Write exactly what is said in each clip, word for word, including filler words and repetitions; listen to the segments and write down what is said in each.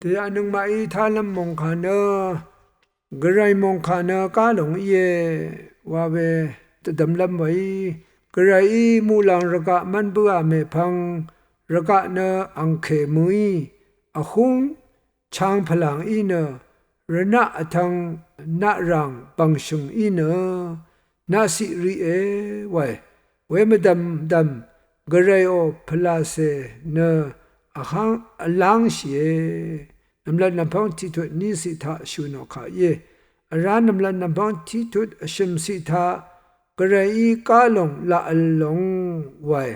Dèyaq nøngmaqí tálv́m mòngkà nø, Gvray mòngkà nø gá lòng íe wa we dvdvmlv́m weí, Gvrayí muqlàng rvgaq mv́n bǿà mèpvng, rvgaq nø angkè mø̀í, vhúng chang pvlàng í nø, rvnaq vtvng naqràng bv̀ngshø̀ng í nø, naqciq riqe wae. Wemvdv̀mdv̀m Gvrayò pvlàcè nø vháng vlángshìe. Nv̀mlat nv̀mpv́ng tiqtut níciq taq shø̀n ò kà íe. Vrá nv̀mlat nv̀mpv́ng tiqtut vshø̀mciq taq, Gvrayí gá lòng laq vl lòng wae.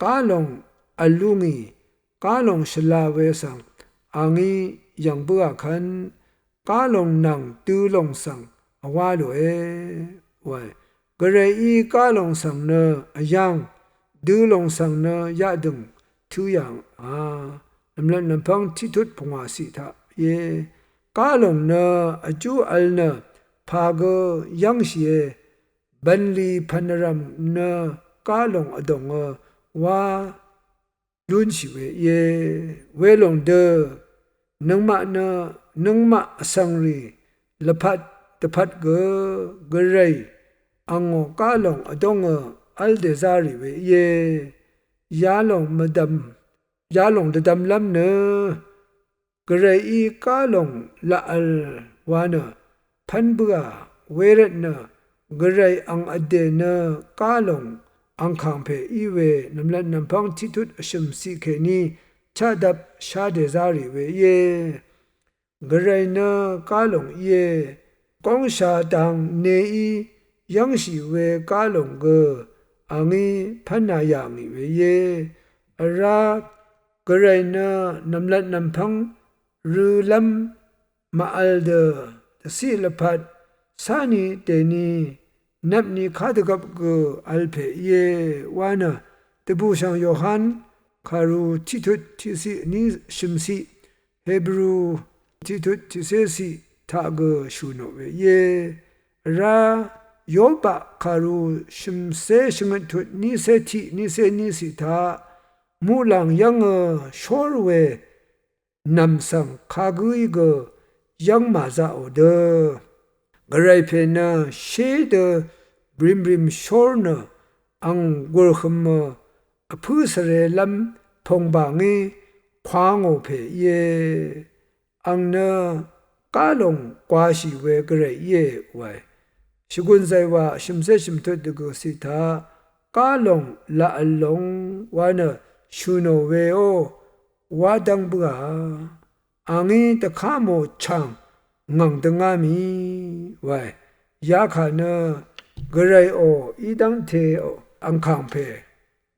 Gá lòng vl lú ngì, gá lòng shvla we svng, a ngí yv̀ng bǿà kv́n, gá lòng nvng dø lòng svng vwá lòe wae. Gvrayí gá lòng svng nø vyv́ng, dø lòng svng nø yaqdø̀ng tǿ yà ngà. Nv̀mlat nv̀mpv́ng tiqtut pungwàciq taq íe. Gá lòng nø vjú vl nø pà gø yv́ngshìe. Bv̀nlì pv̀n vrv̀m nø gá lòng vdòngø wá lúnshì we íe. Welòng dø, nøngmaq nø, nøngmaq vsvng rì lvpat dvpvt gø, Gvray angò gá lòng vdóngø v́l dèzá rì we íe. Yalòng mvdv̀m, yalòng dvdvmlv́m nø, Gvrayí gá lòng laq vl wa nø pv́n bǿà, wervt nø Gvray ang vdè nø gá lòng angkàng pè í we nv̀mlat nv̀mpv́ng tiqtut vshø̀mciq kèní chaqdvp shá dèzá rì we íe. Gvray nø gá lòng íe. Góngsha dang neí yv́ngshì we gá lòng gø a ngí pv́na yà ngì we íe. Vrá Gvray nø nv̀mlat nv̀mpv́ng rølv́m màvl dø dvciq lvpat cáni dèni nvpni kadvgvp gø vl pè íe wa nø dvbùshv̀ng Yohan kàru tiqtut tiqciq ní shø̀mciq, Hebru tiqtut tiqcéciq taq gø shø̀n ò we íe. Vrá Yobaq kàru shø̀mcé shvngøt tut nícé tiq nícé níciq taq, muqlàng yv́ngø shór we nv̀m svng kagǿí gø yv́ng màzaqò dø, Gvray pè nø shé dø brimrim shór nø ang gùrhømø vpǿ svrelv́m pòngbà ngí kwangò pè íe. Ang nø gá lòng gwashì we Gvray íe wae. Shvgùn zàywà shø̀mcé shø̀mtut dvgø̀ciq taq, gá lòng laq vl lòng wa nø shø̀n ò weó, wá dv́ng bǿà. A ngí dvká mò chàng ngv̀ng dvngá mì wae. Yakà nø Gvrayò í dv́ngte angkàng pè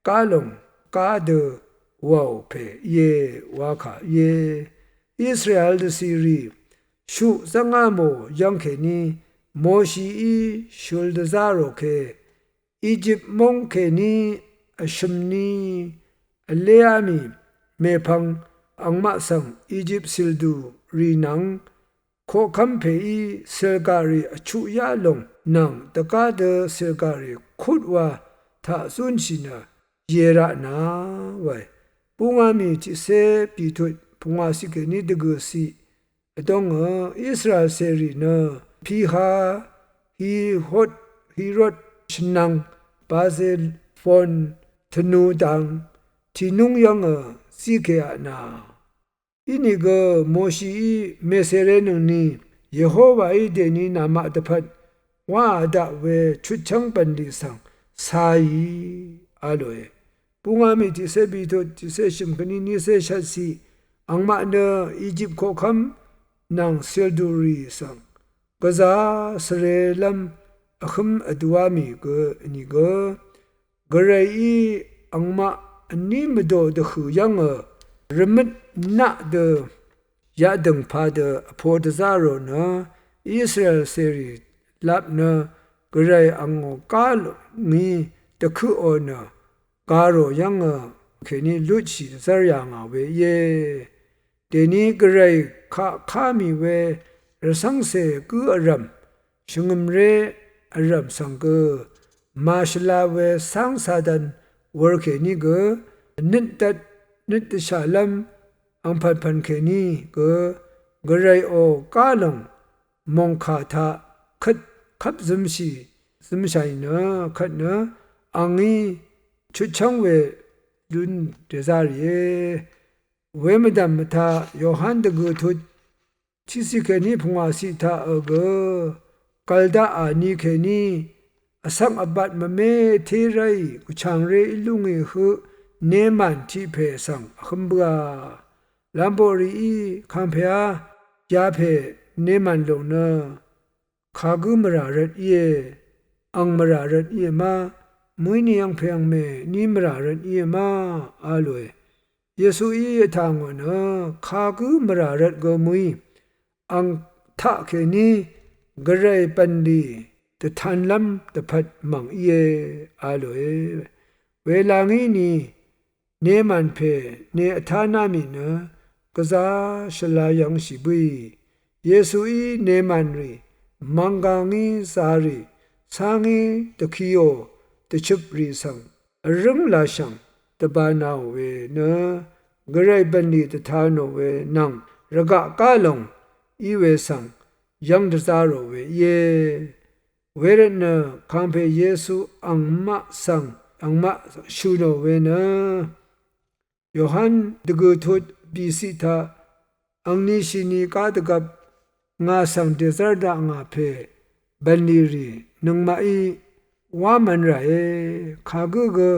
gá lòng gá dø wàò pè íe wa kà íe. Israel dvcìrì shuq zv́ngá mò yv́ng kèní Moshií shøl dvzá rò ke, Ejip móng kèní vshø̀m ni vléá mì mèpvng angmaq svng Ejip cìldù rì nvng koqkv́m pèí cìlgàrì vchuq yá lòng nvng dvgá dø cìlgàrì kutwa taq zúnshì nø yèra nà wae. Búngá mì tiqcé bìtut pungwàciq kèní dvgø̀ciq vdóngø Israel cèrì nø Piha, Hihot, Hirot, shvnvng, Bazelfon, tvnu dang, tìnúng yv́ngø zíkeaq nà. Inìgø Moshií mèsèrenøngni Yehowaí dèni namaq dvpvt wáā daq we chutchv́ng bv̀nlì svng cāì a lòe. Búngá mì tiqcé bìtut tiqcé shø̀m kèní nícé shvtciq, angmaq nø Ejip koqkv́m nvng cìldùrì svng gvzà svrelv́m vhǿm vdúá mì gø nìgø, Gvrayí angmaq vní mvdò dvhø̀ yv́ngø rvmøt naq dø yaqdø̀ng padø vpo dvzá rò nø Israel cèrì lap nø Gvray angò gá ngí dvkøqò nø gà rò yv́ngø kèní lutshì dvzv́r yà ngà we íe. Dèní Gvray kaq ká mì we rvcv́ngcè gǿ vrv̀m, shvngø̀mré vrv̀m svng gø màshvla we cáng Satan wur kèní gø nøt dvt nøt dvshàlv́m angpv̀npv̀n kèní gø gvrayò gá lòng mòngkà taq kvt kvp zømshì zømshàì nø kvt nø angí chutchv́ng we lún dèzá rìé. Wemvdv̀m mvtaq Yohan dvgø̀ tut tiqciq kèní pungwàciq taq ø gø gv̀l daqà ni kèní vsvng vbat mvmé té ráì gvchàngré í lúngì høq nemàn tiq pè svng vhøm bǿà. Lamboqrìí kangpèá yapè nemàn lòng nø kagǿ mvrà rvt íe, ang mvrà rvt íe ma, mø̀íni angpè angmè ní mvrà rvt íe ma a lòe. Yesuí vtà ngò nø kagǿ mvrà rvt gø mø̀í ang taqkèní gvray bv̀nlì dvtanlv́m dvpvt mv̀ng íe a lòe. Wela ngí ni nemàn pè ne vtáná mì nø gvzá shvla yv̄ngshì bǿì. Yesuí nemàn rì mvnga ngí zarì cá ngí dvkiò dvchøp rì svng vrǿng lashv̀ng dvbānāò we nø gvray bv̀nlì dvtanò we nvng rvgaq gá lòng í we svng yv́ng dvzá rò we íe. Wervtnø kangpè Yesu angmaq svng angmaq shø̀ nò we nø Yohan dvgø̀ tut bìciq taq angni shini gá dvgvp ngà svng dèzv́r dakngà pè bv̀nlì rì nøngmaqí wá mv̄n ràe. Kagǿ gø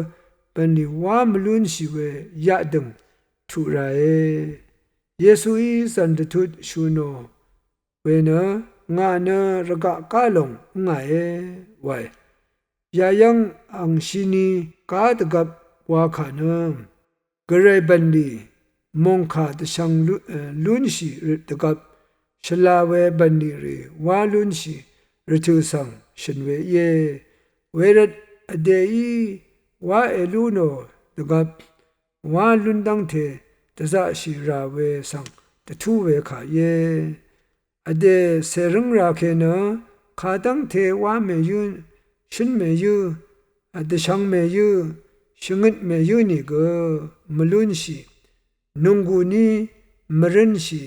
bv̀nlì wá mvlúnshì we yaqdø̀ng tuq ràe. Yesuí zv̀n dvtut shø̀ nò we nø ngà nø rvgaq gá lòng ǿngàe wae. Yayv́ng ang shini gá dvgvp wakà nø gvray bv̀nlì mòngkà dvshvng lú- e, lúnshì rvt dvgvp shvla we bv̀nlì rì wá lúnshì rvtø̀ svng shø̀n we íe. Wervt vdèí wá èlú nò dvgvp wá lún dv́ngte dvzaqshì rà we svng dvtú we kà íe. Vdè cèrǿng rake nø kadv́ngte wá mèyǿ, shǿn mèyǿ, dvshvng mèyǿ, shvngøt mèyǿ nìgø mvlúnshì, nònggùní mvrǿnshì,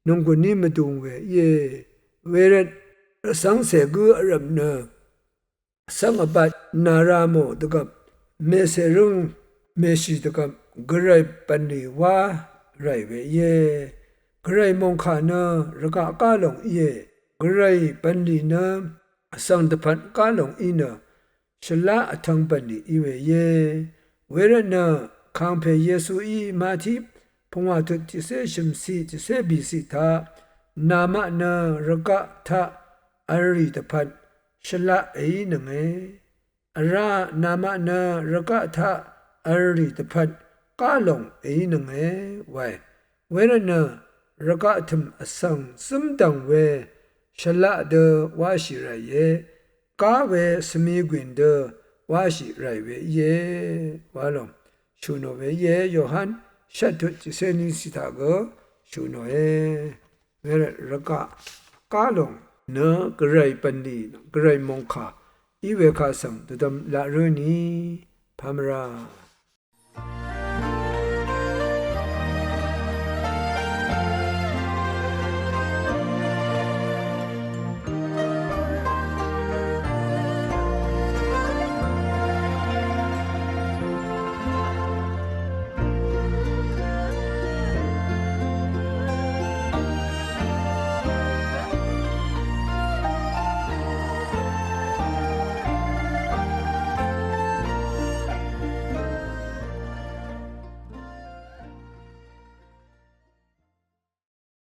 nònggùní mvdùng we íe. Wervt vsvngcè gǿ vrv̀m nø vsvng vbat nàra mò dvgvp mècèrǿng mèshì dvgvp gvray bv̀nlì wá ràì we íe. Gvray mòngkà nø rvgaq gá lòng íe. Gvray bv̀nlì nø vsvng dvpvt gá lòng í nø shvlá vtv̄ng bv̀nlì í we íe. Wervtnø kangpè Yesuí Mati pungwà tut tiqcé shø̀mciq tiqcé bìciq taq namaq nø rvgaq taq v̄l rì dvpvt shvlaq èínønge. Vrá namaq nø rvgaq taq v̄l rì dvpvt gá lòng èínønge wae. Wervtnø rvgaq tø̀m vsvng zǿmdv̀ng we shvlaq dø wáshì ràìe. Gá we svmi gwìn dø wáshì ràì we íe wa lòng shø̀ nò we íe. Yohan shvt tut tiqcé ní cì taq gø shø̀ nòe. Wervt rvgaq gá lòng nø gvray bv̀nlì gvray mòngkà í we kaq svng dvdvm laq rǿ ni pamvra